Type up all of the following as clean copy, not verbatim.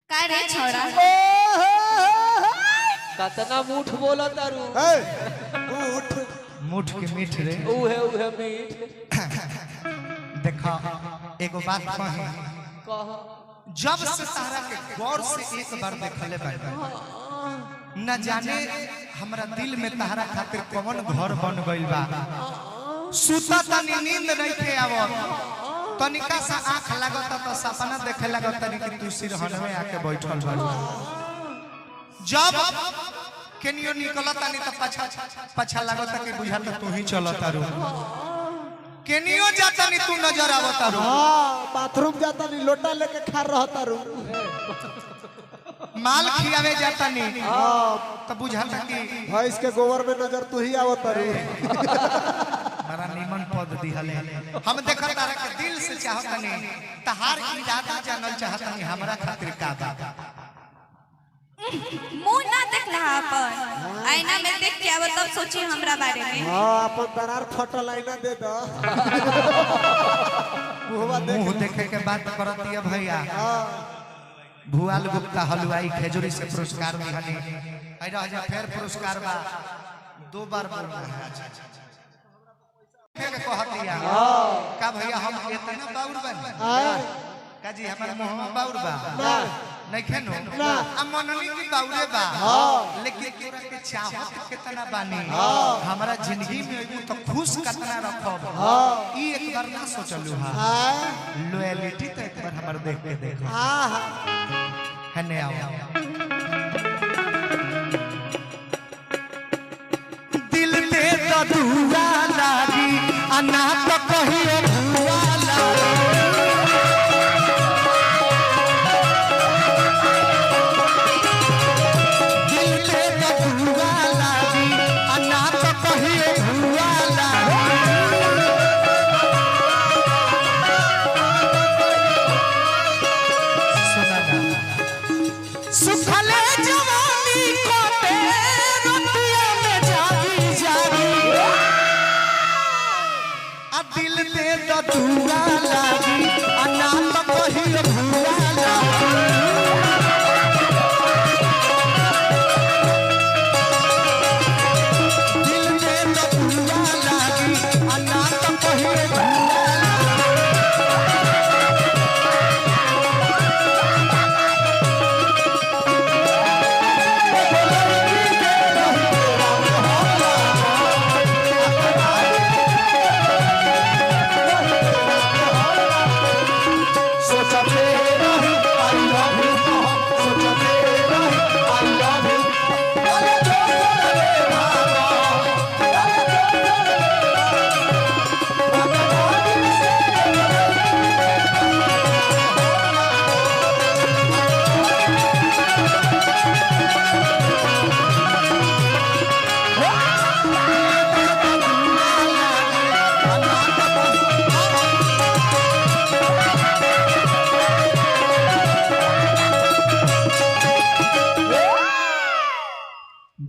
का रे छोड़ा? कतना मूठ बोला तारू। ए, उठ। मुठ के मीठ रे। उहे उहे मीठ। देखा, एगो बात कही? कह। जब से तारा के गौर से एक बार देखले बानी, न जाने हमरा दिल में तारा खातिर कौन घर बन गइल बा। सुता तनी नींद नहीं के आवत, तनिका सा आंख लागत त सपना देखे लागत तनी कि तू सिरहन में आके बैठल बाड़ू। जब केनियो निकलत तानी त पाछा पाछा लागत कि बुझात तू ही चलत तारू। केनियो जाता नी तू नजर आवत तारू। हाँ, बाथरूम जाता नहीं, लोटा लेके खा रहा तारू। माल खियावे जाता नी हाँ। त बुझाता कि भैंस के गोबर में नजर तू ही आवत तारू। बड़ा निमन पद दिहले। हम देखत तारा के दिल से चाहतनी, तहार इरादा जानल चाहतनी, हमरा खातिर का बा? मुंह ना देखला अपन, आईना में देख के आवा, तब सोची हमरा बारे में। हाँ, अपन दरार फटल आईना दे दो, मुहवा देख। मुंह देखे के बात करती है भैया। हाँ। भुआल गुप्ता हलवाई खेजूरी से पुरस्कार दिहनी। आई रह जा, फिर पुरस्कार बा। दो बार बोलना है। अच्छा अच्छा अच्छा। के कहतिया का भैया, हम इतना बाउर बानी? आए। का जी, हमर मुंहवा बाउर बा? ना। नहीं खेनो। ना। आ मननी की बाउरे बा। हाँ। लेकिन तोरा के चाहत कितना बानी, हमरा जिंदगी में अइबू तो खुश कितना रखब, हाँ। ई एक बार ना सोचलू। हां। आए। लॉयल्टी तो एक बार हमर देख के देखो। आहा। है ने आओ। दिल दे तो दुआ लागी, आ ना तो कहियो भुआ लागी। दिल दे तो दुआ लागी, आ ना तो कहियो भुआ लागी। सुना ना। सुखले जवानी कोटे रतिया में जागी जागी, आ दिल दे तो दुआ लागी, आ ना तो कहियो भुआ लागी। दिल दे तो दुआ लागी, आ ना तो कहियो भुआ लागी। सोचते रही I love you, सोचते रही I love you. अरे दोस्त रे भागा, अरे दोस्त रे भागा।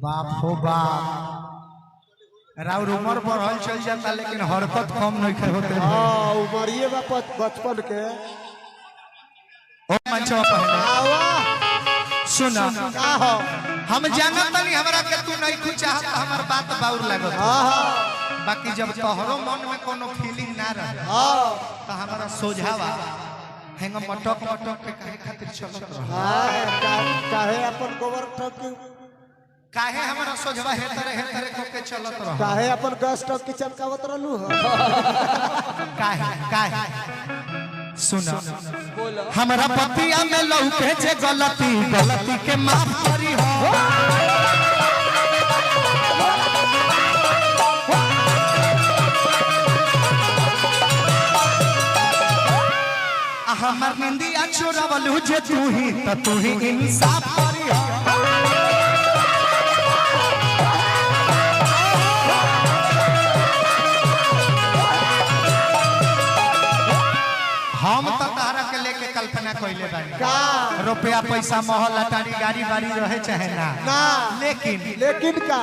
बाप हो बाप, राउर उम्र बढ़ल चल जाता लेकिन हरकत कम नहीं होते। हाँ, उमरिए बा बचपन के। ओ मंचवा पहले। आवा। सुना। का हो? हम जानत नहीं हमरा के तू नहीं कुछ चाहत, हमर बात बाउर लागत। हाँ। बाकी जब तोहरो मन में कोनो फीलिंग ना रहे तो हमारा सोझावा हेंग मटक मटक के काहे खातिर चलत रह? हाँ, काहे अपन गोबर टंकी? काहे हमारा सोझवा हे तरह हे तरह को के चलत रह? काहे अपन गैस टंकी चमकावत रहलू हो? काहे काहे? सुना। बोलो। हमरा पतिया में लौके जे गलती, गलती के माफ करी हो। आ हमर निंदिया चोरवलू जे तू ही त तू ही इंसाफ करी हो। हम तो तारा के लेके कल्पना कइले बानी। का? रुपया पैसा, महल अटारी, गाड़ी बाड़ी रहे चाहे ना। ना। लेकिन लेकिन का?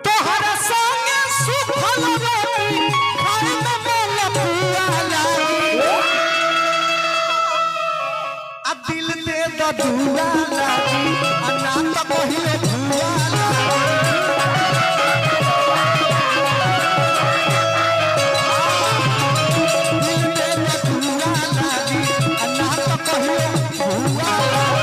तोहरा संगे सुखल रोटी खाए में मोल पुआ लागी, आ दिल दे द दुआ लागी आ ना त कहियो भुआ लागी। दिल में त दुआ लागी आ ना त कहियो भुआ लागी।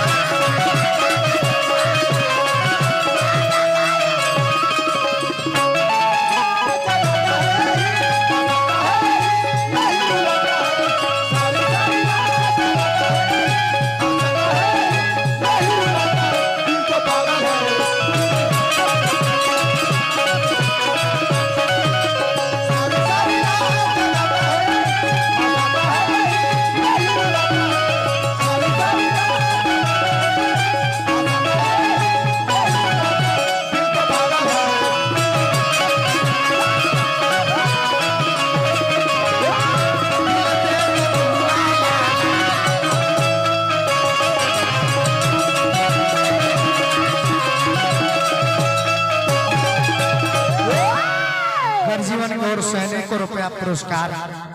जीवन गौर सैनिक को रुपया पुरस्कार।